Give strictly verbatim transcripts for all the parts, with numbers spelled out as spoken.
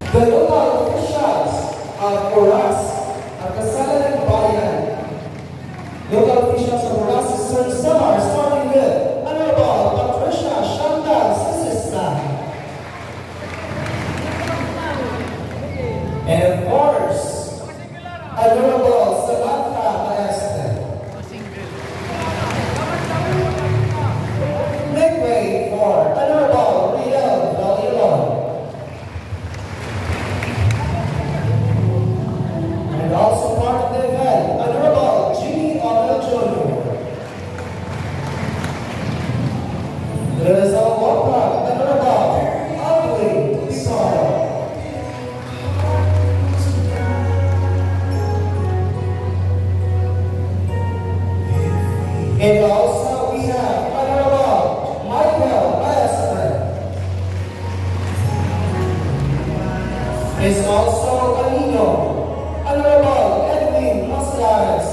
The local officials of Oras, of Kasalan ng Bayan, local officials of Oras Eastern Samar, starting with Honorable Patricia Chantal Sisista. And of course, Honorable Samantha Maestre. Make way for Honorable Riel Valilon. And also part of the event, Honorable Jimmy Otto Junior There is a welcome, Honorable Alvin Pizarro. And also we have Honorable Michael Maestre. Is also a Nino, Honorable Edwin Mascares.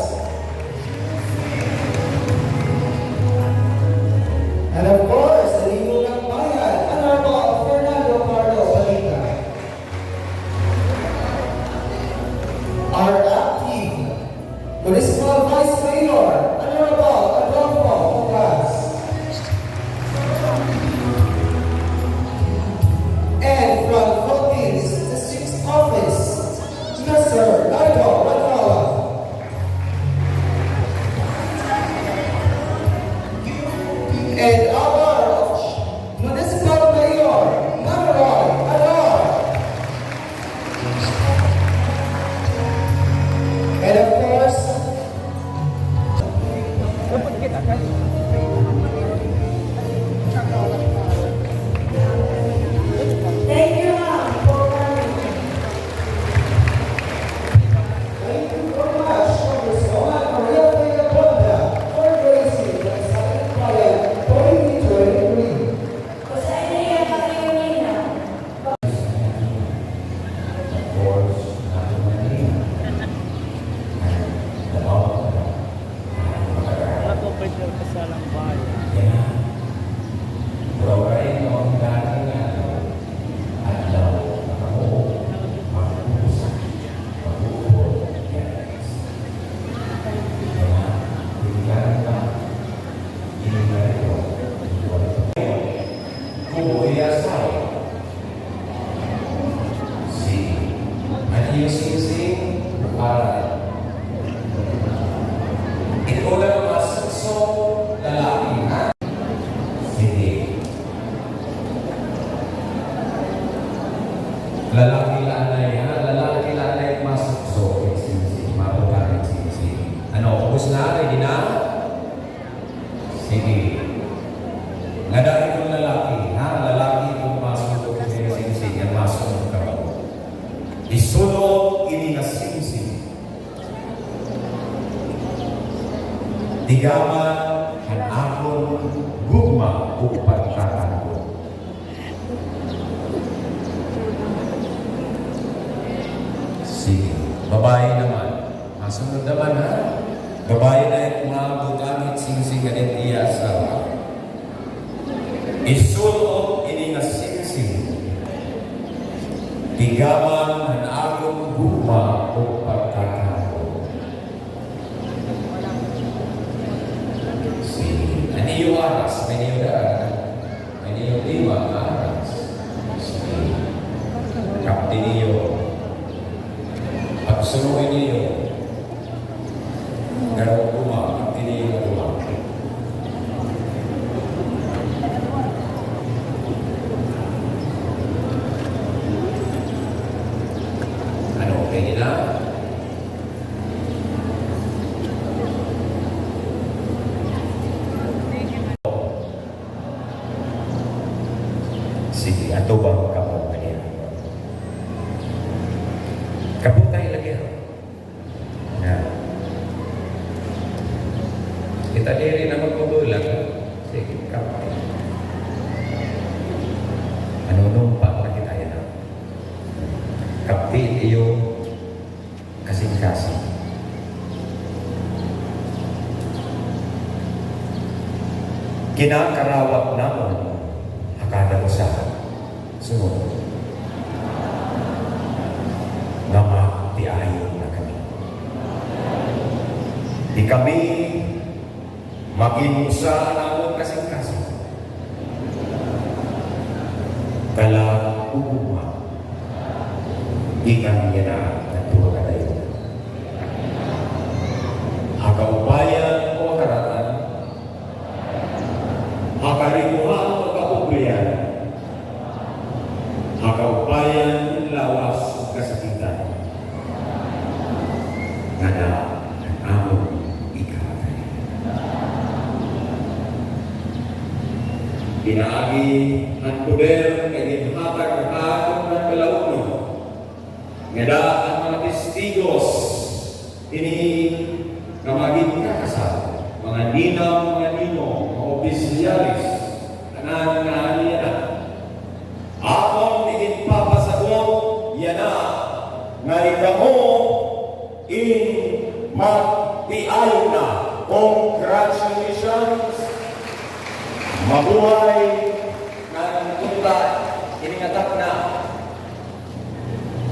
And of course, the Nino ng Bayan, Honorable Fernando Carlo Padilla. Our acting Municipal Vice Mayor, Honorable Adolfo Ocas. And from Philippines District Office, Mister Nigel Rayola. And our Municipal Mayor, Manoy Ador. And of course, thank you, ma'am, for coming. Thank you very much, Congresswoman Maria Peña Bonda, for raising the Kasalan ng Bayan twenty twenty-three. Of course, not in the name. And the outcome. Ako pa yung kasalang bayan. Kaya, pero kayo, ang dati nga, adlaw, ako, magpupusa, magpupusa, kaya, kaya, Kubo iya asawa. Sige. An iyo singsing, para. Ikaw lang masukso, lalaki, ha? Sige. Lalaki la anay, ha? Lalaki la anay masukso, singsing, mabutang singsing. Ano, ubos na? Ready na? Sige. Ngada iton lalaki, ha? Lalaki iton masukso, sige, sige, sige, masukso ka. Isul-ot ini nga singsing. Tigaman han akon gugma o pagkakagod. Sige. Babae naman. Masunod naman, ha? Babae na it mabutang it singsing ngan it iya asawa. Isul-ot ini nga singsing. Tigaman han akon gugma o pagkakagod. Sige. An iyo aras, may niyo daan. An iyo lima nga aras. Sige. Kapti niyo. Pagsunoy niyo. Diri na magbubulag. Sige, kapti. Ano, numpa na kita yana. Kapti iyo kasingkasing. Kinakarawat namon ha kada usa. Sunod. Nga magtiayon na kami. Di kami magin usa an amon kasingkasing. Kala ugma. Gikan yana ngadto ha kadayon. Ha kaupayan o ha karatan. Ha karipuhan o kapobrihan. Ha kaupayan, lawas, kasakitan. Ngada an amon ikamatay. Pinaagi han poder nga ginhatag ha aton nga kalaugnon. Ngada an mga testigos hini nga mga ginkakasal, mga ninang, mga ninong, mga opisyales, tanan nga ania na. Aton iginpapasabot yana nga kamo in magtiayon na. Congratulations! Mabuhay ngan unta ini nga takna.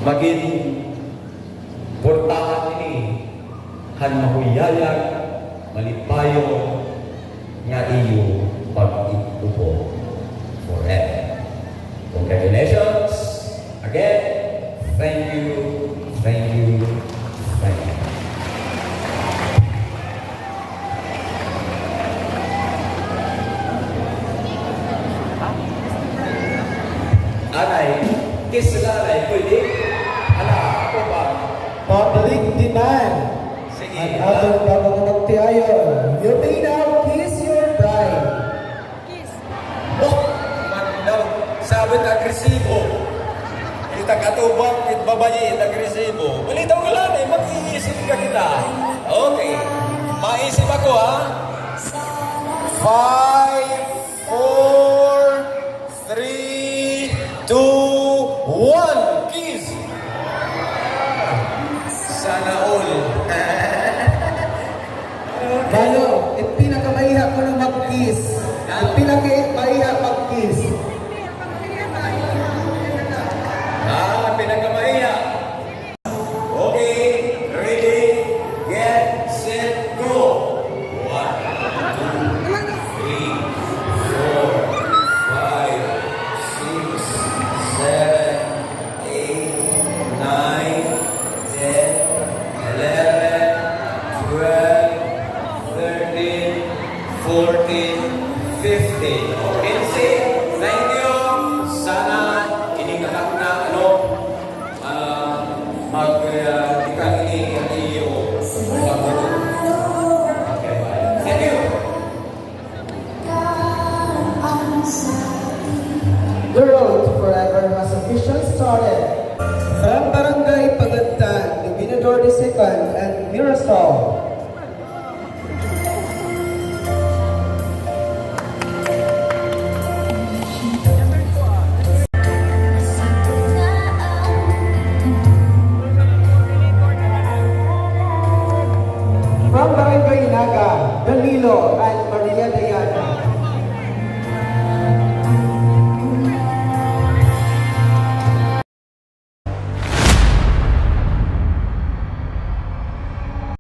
Magin portahan ini han mahuyayag, malipayon nga iyo pag-iubo forever. Congratulations again. Thank you, thank you, thank you. Anay, kiss la, anay, pwede? Ala, ako ba? Public demand. Sige. An aton ba mga magtiayon. You may now kiss your bride. Oh, man daw. Sabi it agresibo. It ag-atubang, it babayi, it agresibo. Balitaw ka la, eh, mag-iisip ka kita. Okay. Maisip ako, ha? Five, four, three, two, one. Kiss. Sana all. Balo, it pinakamaiha kuno mag-kiss. It pinakamaiha mag-kiss. Ah, pinakamaiha. Okay, ready, get, set, go. One, two, three, four, five, six, seven, eight, nine, ten, eleven, twelve, thirteen, fourteen, fifteen. O, kinse. Thank you. Sana ini nga takna, ano, ah, mag, ah, ikan ini, ini iyo. Okay, bye. Thank you. The road to forever has officially started. From Barangay Pagantan, Dominador the second and Mirasol. From Barangay Naga, Danilo and